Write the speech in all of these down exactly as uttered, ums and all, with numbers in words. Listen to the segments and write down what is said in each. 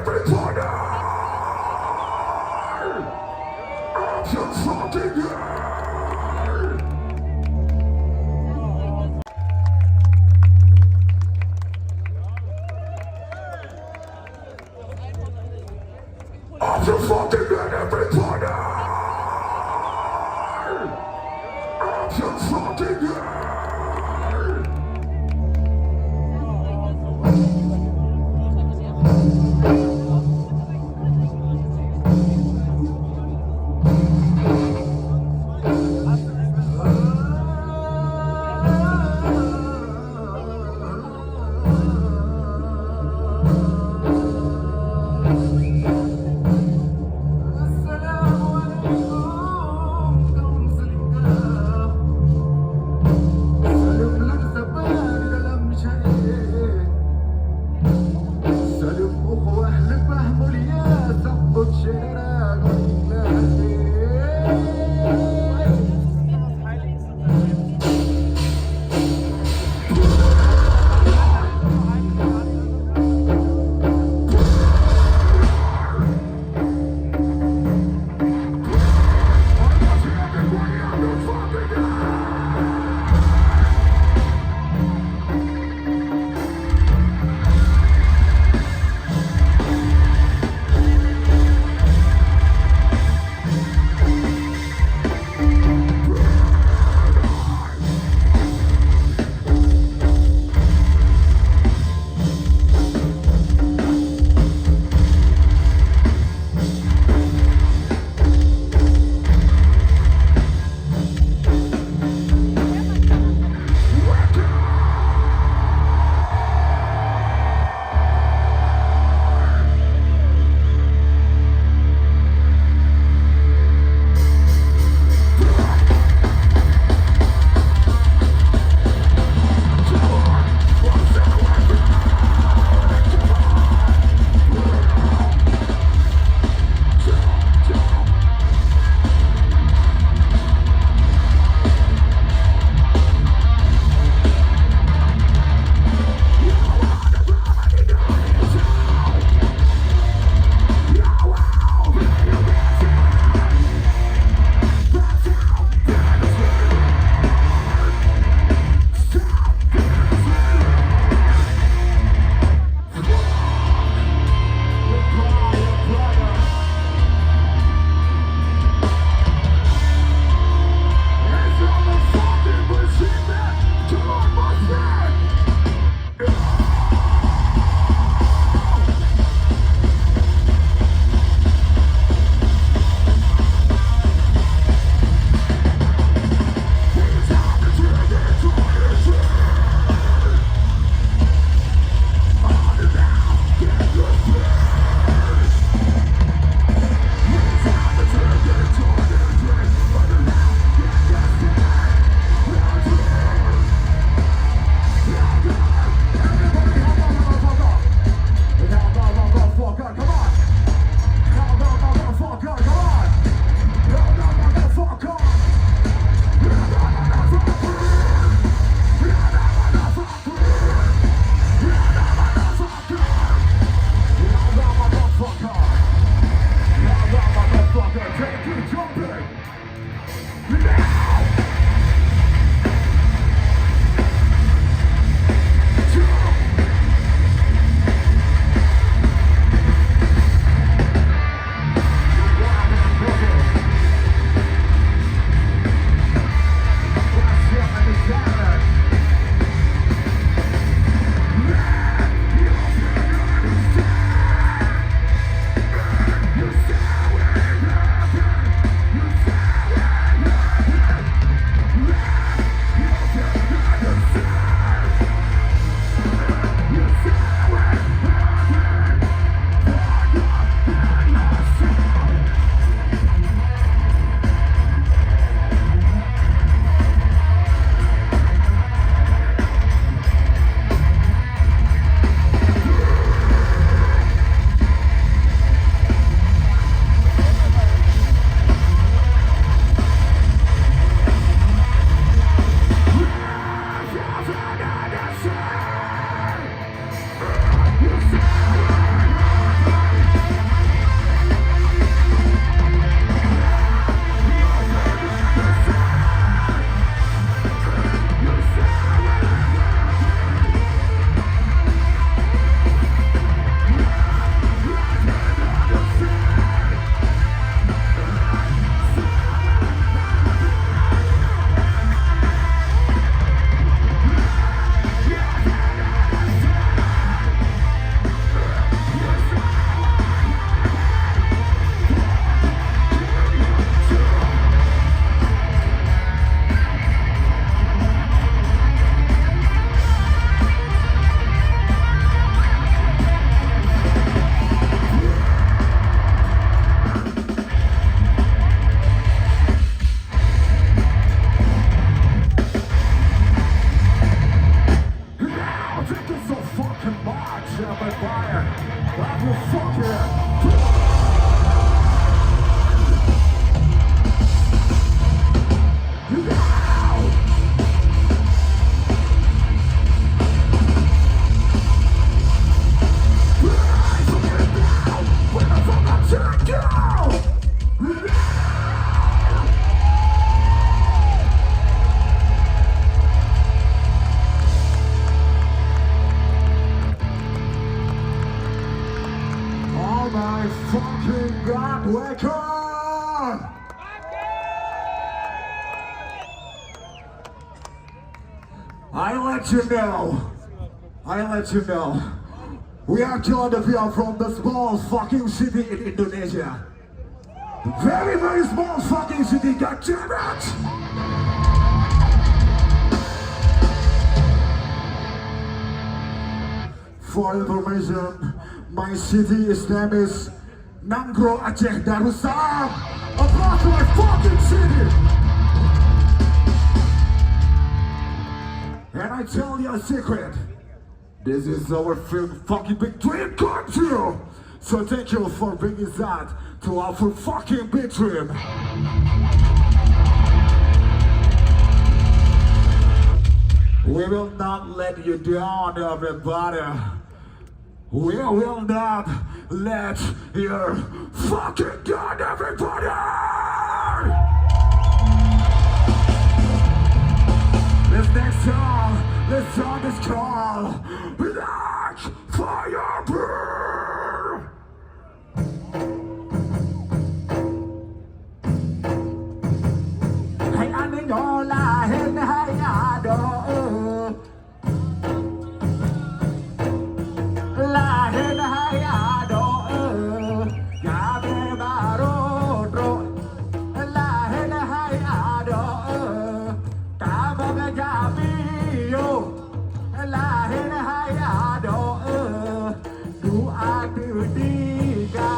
Everybody! Action fucking yeah! Action fucking yeah, everybody! Action fucking yeah! Fuck yeah. Oh my fucking God, welcome! I let you know. I let you know. We are Killer the P R from the small fucking city in Indonesia. Very, very small fucking city, god damn it! For information, my city is name is Nanggroe Aceh Darussalam. Applause to my fucking city! And I tell you a secret. This is our fucking big dream come true. So thank you for bringing that to our fucking big dream. We will not let you down, everybody. We will not let you fucking down, everybody. This next song, this song is called Black Fire Burn. Hai aneuk nyoe lahé hai adoe. Lahé hai adoe. Jabe barô trok. Lahé hai adoe. Ka bak jabi yo. Lahé hai adoe. Dua teutika.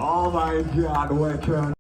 Oh my God, what can